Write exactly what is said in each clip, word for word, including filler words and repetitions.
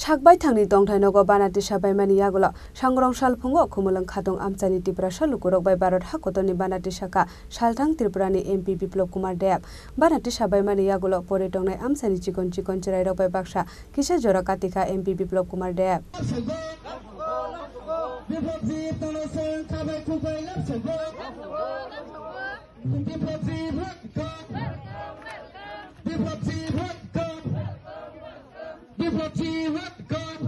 Sak baithangni tongthai nogo banatisa baimani yagulo sangrong salphungo Khumulwng Khatung amchaini Tiprasa lukurok bai Bharat hakotorni banatisa kha salthang Tripurani M P Biplab Kumar Deb. Banatisa baimani yagulo pori tongnai amchaini chikon chikon chwrairok bai baksa kisa jora katikha M P Biplab Kumar Deb. Biplabji welcome. Biplabji welcome.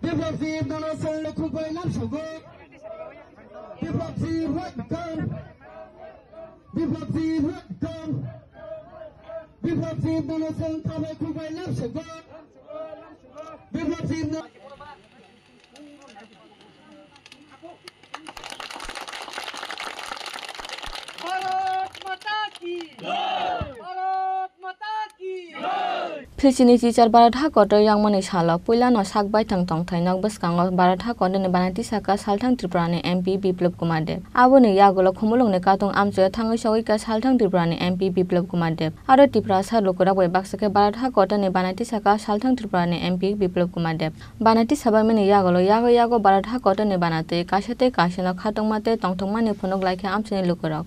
Biplabji nono song khukbai lam sogo. Biplabji welcome. Biplabji welcome. Biplabji nono song khabai khukbai lam sogo. Biplabji no Bharat Mata ki Jai! Bharat Mata ki Jai! Philistini chichar Bharat hakotor yangmani salo puilano sak baithang tongthai nok bwskango Bharat hakotorni banatisa kha salthang Tripurani M P Biplab Kumar Deb. Aboni yagulo Khumulwngni Khatung amchaio thangwi sogwi kha salthang Tripurani M P Biplab Kumar Deb. Aro Tiprasa lukurok bai baksa khe Bharat hakotorni banatisa kha salthang Tripurani M P Biplab Kumar Deb. Banatisa baimani yagulo yago yago Bharat hakotorni banatwi kaisa tei kaisano khatungma tei tongthokmani phunuk lai kha amchaini lukurok.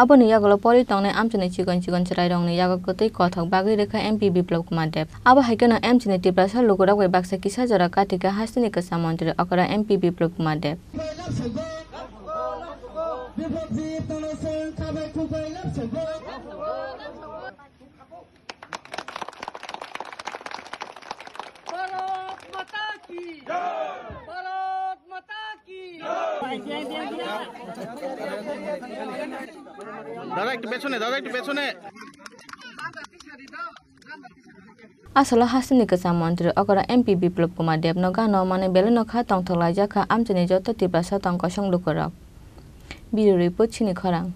Aboni yagulo pori tongnai amchaini chikon chikon chwrairokni yago kwtwi kothok bagwi rwkha M P Biplab Kumar Deb. Abo hai kheno amchaini Tiprasa lukurok bai baksa kisa jora katikha hasteni kwcham montri okra M P Biplab Kumar Deb. Bharat Mata ki Jai! Bharat Mata ki Jai! দাদা একটু পেছনে, দাদা একটু পেছনে। Aswk hasteni kwcham montri okra M P Biplab Kumar Deb no gana manwi belai no kha tongthok laijak kha amchaini joto Tiprasa tong kosong lukurok. Bureau report, Sini Khorang.